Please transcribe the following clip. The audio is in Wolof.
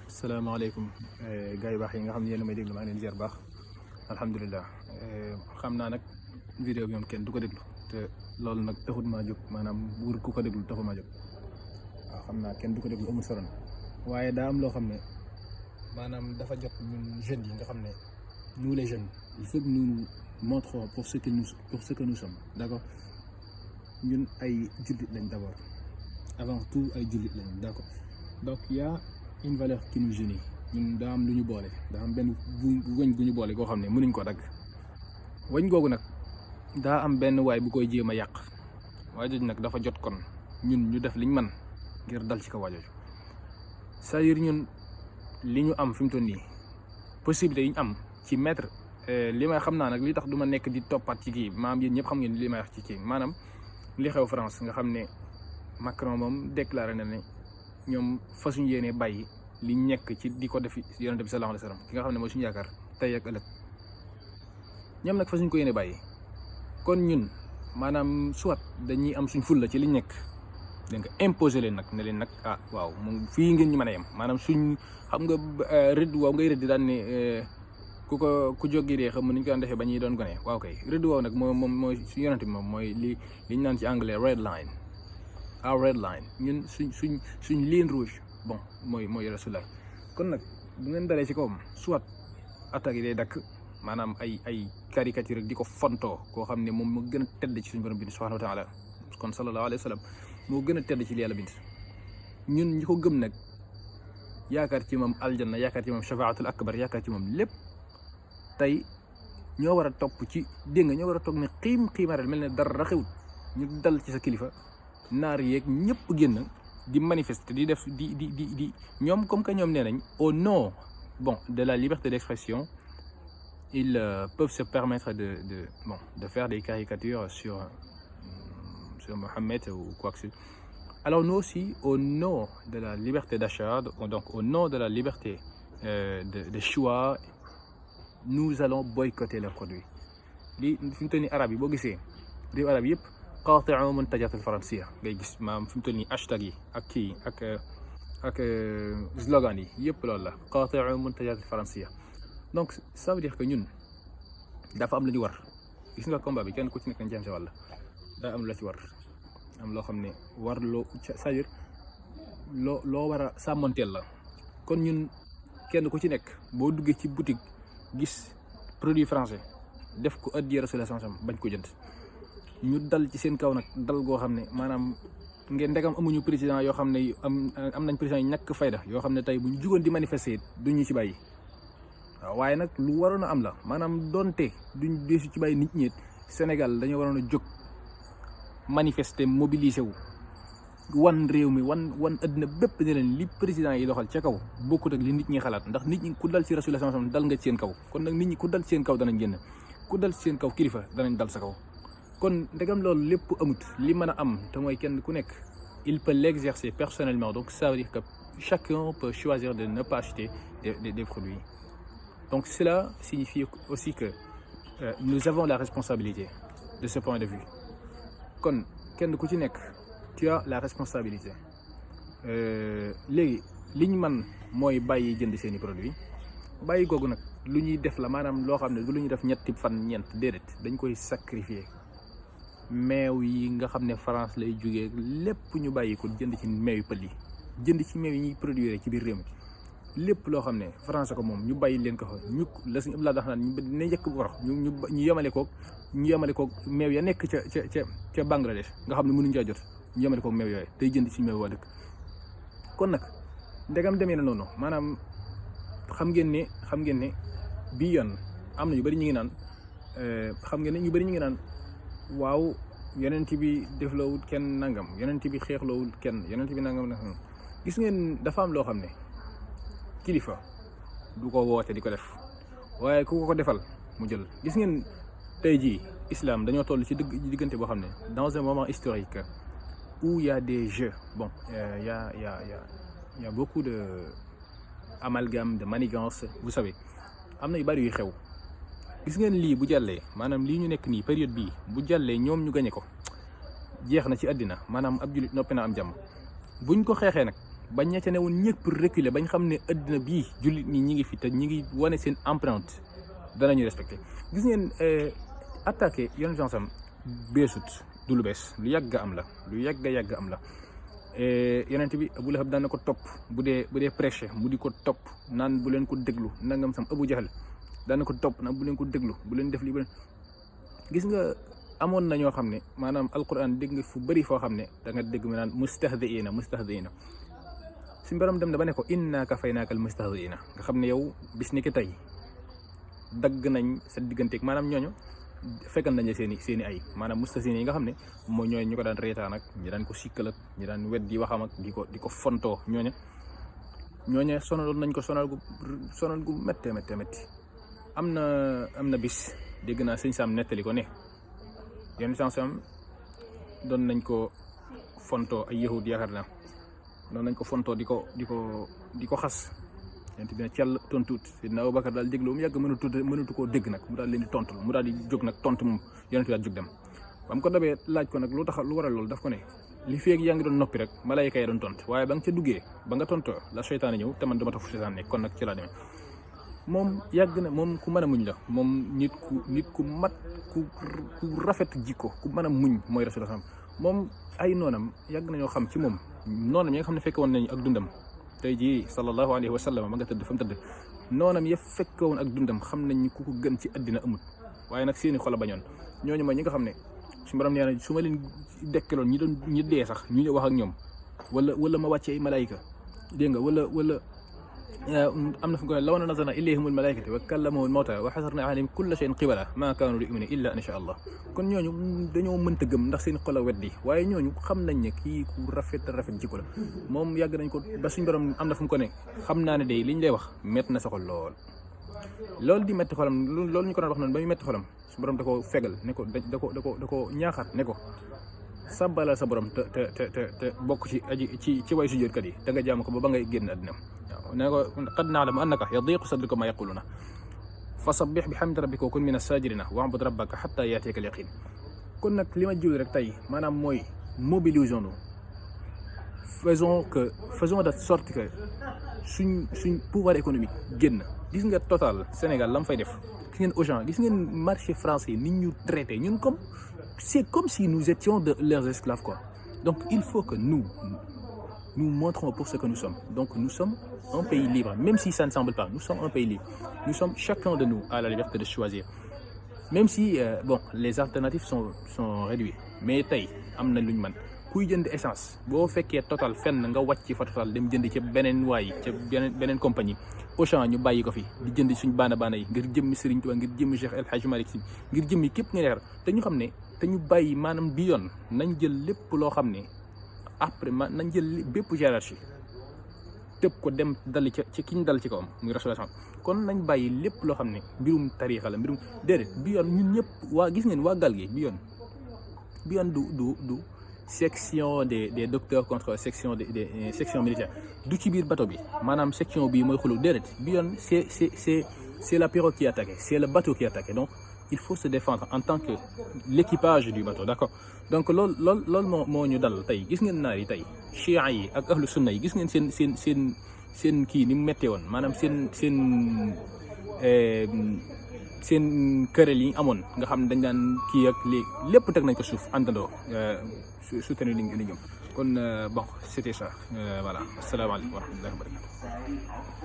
salaamaaleykum gars yu baax yi nga xam ne yéen a may déglu maa ngi leen di ziar baax alhamdulilah xam naa nag vidéo bi moom kenn du ko déglu te loolu nag taxut maa jóg maanaam wur ku ko déglu taxut maa jóg waaw xam naa kenn du ko déglu amul solo waaye daa am loo xam ne maanaam dafa jot ñun jeunes yi nga xam ne nous les jeunes il faut que nous montrons pour ce que nous sommes d'accord ñun ay jullit lañ d'abord avant tout ay jullit lañ d'accord donc y a une valeur qui nous unit ñun daa am lu ñu boole daa am benn wëñ gu ñu boole koo xam ne mënuñ ko dagg wëñ googu nag daa am benn waay bu koy jéem a yàq waaye jooju nag dafa jot kon ñun ñu def liñ man ngir dal ci kaw waajooju c'est-à-dire ñun li ñu am fi mu toll nii possibilité yi ñu am ci mettre li may xam naa nag li tax du ma nekk di toppaat ci kii maanaam yéen ñëpp xam ngeen li may wax ci kii maanaam li xew France nga xam ne Macron moom déclaré na ne ñoom fasuñu yéene bàyyi li nekk ci di ko def yonent bi sallallahu alayhi wa sallam ki nga xam ne mooy suñu yaakaar tey ak ëllëg ñoom nag fasuñu ko yéene bàyyi kon ñun maanaam soit dañuy am suñ fulla ci liñ nekk dégg nga imposer leen nag ne leen nag ah waaw moom fii ngeen ñu mën a yem maanaam suñ xam nga rëdd waaw ngay rëdd daan ne ku jóggi dee xam nañ ko daan defee ba ñuy doon gone waaw kay rëdd waaw nag moom mooy suñu yonent bi moom mooy liñ naan ci anglais red line our red line ñun suñ ligne rouge bon mooy Rasulullah kon nag bu ngeen dalee ci kawam soit attaques yi day dakk maanaam ay caricature rek di ko fontoo koo xam ne moom moo gën a tedd ci suñu borom bind subhanahu wa taala kon sallallahu alayhi wa sallam moo gën a tedd ci li yàlla bind ñun ñi ko gëm nag yaakaar ci moom aljanna yaakaar ci moom shafaatul akbar yaakaar ci moom lépp tey ñoo war a topp ci dégg nga ñoo war a toog ne xiimaral mel ne dara xewut ñu dal ci sa kilifa naar yeeg ñëpp génn di manifester di def di ñoom comme que ñoom nee nañ au nom bon de la liberté d'expression ils peuvent se permettre de faire des caricatures sur Mohammed ou quoi que ce soit. Alors nous aussi au nom de la liberté d'achat donc au nom de la liberté de choix nous allons boycotter leurs produits li fi mu toll nii arab yi boo gisee réew arab yëpp qaati'u muntajat al-faransiya ngay gis maam fi mu toll nii hashtag yi ak kii ak slogan yi yëpp loolu la qaati'u muntajat al-faransiya donc ça veut dire que ñun dafa am lu ñu war gis nga combat bi kenn ku ci nekk nañ ci am sa wàll daa am la ci war am loo xam ne war loo c'est-à-dire loo war a sàmmanteel la kon ñun kenn ku ci nekk boo duggee ci boutique gis produit français def ko addiya Rasulullah sallallahu alayhi wasallam bañ ko jënd ñu dal ci seen kaw nag dal goo xam ne maanaam ngeen ndegam amuñu président yoo xam ne am nañ président yu ñàkk fayda yoo xam ne tey bu ñu jugoon di manifester duñu ci bàyyi waaw waaye nag lu waroon a am la maanaam donte duñ deesu ci bàyyi nit ñi Sénégal dañoo waroon a jóg manifester mobiliser wu wan réew mi wan addina bépp ne leen li président yi doxal ca kaw bokkut ak li nit ñi xalaat ndax nit ñi ku dal ci Rasulullah sallallahu alayhi wasallam dal nga ci seen kaw kon nag nit ñi ku dal ci seen kaw danañ génn ku dal ci seen kaw kilifa danañ dal sa kaw kon ndegam loolu lépp amut li mën a am te mooy kenn ku nekk il peut l'exercer personnellement donc ça veut dire que chacun peut choisir de ne pas acheter des produits donc cela signifie aussi que nous avons la responsabilité de ce point de vue kon kenn ku ci nekk tu as la responsabilité léegi liñ man mooy bàyyi jënd seeni produits bàyyi googu nag lu ñuy def la maanaam loo xam ne du lu ñuy def ñetti fan ñeent déedéet dañ koy sacrifier meew yi nga xam ne France lay jógee lépp ñu bàyyi ko jënd ci meew yu pël yi jënd ci meew yi ñuy produire ci biir réew mi lépp loo xam ne France ko moom ñu bàyyi leen ko fa ñu la suñu ëpp laa dax naan ne njëkk bu wax ñu yemale koog meew ya nekk ca Bangladesh nga xam ne mënuñu caa jot ñu yemale koog meew yooyu tey jënd ci meew waa dëkk kon nag ndegam demee na noonu maanaam xam ngeen ne bii yoon am na ñu bëri ñu ngi naan xam ngeen ne ñu bëri ñu ngi naan waaw yonent bi defloowul kenn nangam yonent bi xeexloowul kenn yonent bi nangam gis ngeen dafa am loo xam ne kilifa du ko woote di ko def waaye ku ko defal mu jël gis ngeen tey jii islam dañoo toll ci diggante boo xam ne dans un moment historique où il y a des jeux bon il y a beaucoup de amalgame de manigance vous savez am na yu bari yu xew gis ngeen lii bu jàllee maanaam lii ñu nekk nii période bii bu jàllee ñoom ñu gañe ko jeex na ci àddina maanaam ab jullit noppi na am jàmm buñ ko xeexee nag bañ ña ca ne woon ñëpp reculer bañ xam ne addina bii jullit ñi ñi ngi fi te ñi ngi wane seen empreinte danañu respecté. gis ngeen attaqué yoon sam beesut du lu bees lu yàgg am la lu yàgg am la. yonent bi Abu Lahab daan na ko topp bu dee prêché mu di ko topp naan bu leen ko déglu nangam sam Abu Jahal daan na ko topp naan bu leen ko déglu bu leen def li bu leen gis nga amoon na ñoo xam ne maanaam alquran dégg nga fu bëri foo xam ne da nga dégg mu naan mustahziina suñu borom dem na ba ne ko inna kafaynaaka al mustahziina nga xam ne yow bis ni ki tey dagg nañ sa digganteeg maanaam ñooñu fekkal nañu seeni ay maanaam mustahziina yi nga xam ne moo ñooy ñu ko daan reetaan ak ñi daan ko sikkal ak ñi daan weddi waxam ak di ko fontoo ñooñe sonaloon nañ ko sonal gu méttee am na bis dégg naa sëñ Sam nettali ko ne yenn Sam doon nañ ko fontoo ay yahud yaakaar naa doon nañ ko fontoo di ko xas yent bi ne cell tontuut Seydina Abubakar daal déglu mu yàgg mënatu koo dégg nag mu daal leen di tontu mu daal di jóg nag tontu moom yonent bi daal jóg dem ba mu ko dabee laaj ko nag lu waral loolu daf ko ne li feeg yaa ngi doon noppi rek malaayika yi doon tont waaye ba nga ca duggee ba nga tontoo la seytaane ñëw te man dama tax fu seytaane nekk kon nag ci laa demee moom yàgg na moom ku mën a muñ la moom nit ku mat ku rafet jikko ku mën a muñ mooy Rasulullah moom ay noonam yàgg nañoo xam ci moom noonam yi nga xam ne fekke woon nañu ak dundam tey jii sallallahu alayhi wa sallam ma nga tëdd fa mu tëdd noonam ya fekke woon ak dundam xam nañ ku ko gën ci àddina amut waaye nag seeni xol a bañoon ñooñu mooy ñi nga xam ne suñu borom nee na su ma leen dekkeloon ñi dee sax ñu ñëw wax ak ñoom wala ma wàcce ay malaayika dégg nga wala am na fu ko law nazarna ilayhimul malaikatu wa kallamahumul mawta wa hasarna alayhim kulla shay'in qibala ma kaanu yu'minu illa an sha Allah kon ñooñu dañoo mënta gëm ndax seen xol a weddi waaye ñooñu xam nañ ne kii ku rafet jikko la moom yàgg nañ ko ba suñu borom am na fu mu ko ne xam naa ne day liñ lay wax métti na sa xol loolu di métti xolam loolu ñu ko doon wax noonu ba muy métti xolam suñu borom da ko fegal ne ko da ko ñaaxaat ne ko sàbbalal sa borom te bokk ci way sujjóotkat yi da nga jaamu ko ba ngay génn àddina ne ko qad na'lamu annaka yadiqu sadruka ma yaquluna fasabbih bihamdi rabbika wa kun min as-sajidina wa'bud rabbaka hatta ya'tiyaka al-yaqin kon nag li ma jiw rek tey maanaam mooy mobilisons-nous faisons de sorte que suñ pouvoir économique génn gis nga Total Sénégal la mu fay def gis ngeen Auchan gis ngeen marché français nit ñu traité ñun c'est comme si nous étions leurs esclaves quoi donc il faut que nous montrons pour ce que nous sommes. Donc nous sommes un pays libre, même si ça ne semble pas, nous sommes un pays libre. Nous sommes chacun de nous à la liberté de choisir. Même si les alternatives sont réduites. Mais tey am na lu ñu mën kuy jënd essence boo fekkee Total fenn nga wàcc fa Total dem jënd ca beneen beneen compagnie Auchan ñu bàyyi ko fi di jënd suñ baana yi ngir jëmmi Serigne Touba ngir jëmmi Cheikh El Hadj Malick Sy ngir jëmmi képp nga defar te ñu xam ne te ñu bàyyi maanaam bi yoon nañ jël lépp loo xam ne après nañ jël bépp hiérarchie tëb ko dem dali ci ki ñu dal ci kawam muy Rasulullah kon nañ bàyyi lépp loo xam ne mbirum tariixa la mbirum déedéet bi yoon ñun ñëpp waa gis ngeen waa gal gi bi yoon du section des docteurs contre section des sections militaires du ci biir bateau bi maanaam section bii mooy xulu déedéet bi yoon c'est la pirogue qui est attaquée c'est le bateau qui est attaqué donc il faut se défendre en tant que l'équipage du bateau d'accord donc loolu moo ñu dal tey gis ngeen naar yi tey chia yi ak ahlu sunna yi gis ngeen seen kii ni mu méttee woon maanaam seen kërel yi amoon nga xam ne dañ daan kii ak lépp teg nañ ko suuf àndandoo soutenir li ñu kon bon c'était ça voilà asalaamaaleykum wa rahmatullahi wa barakatuh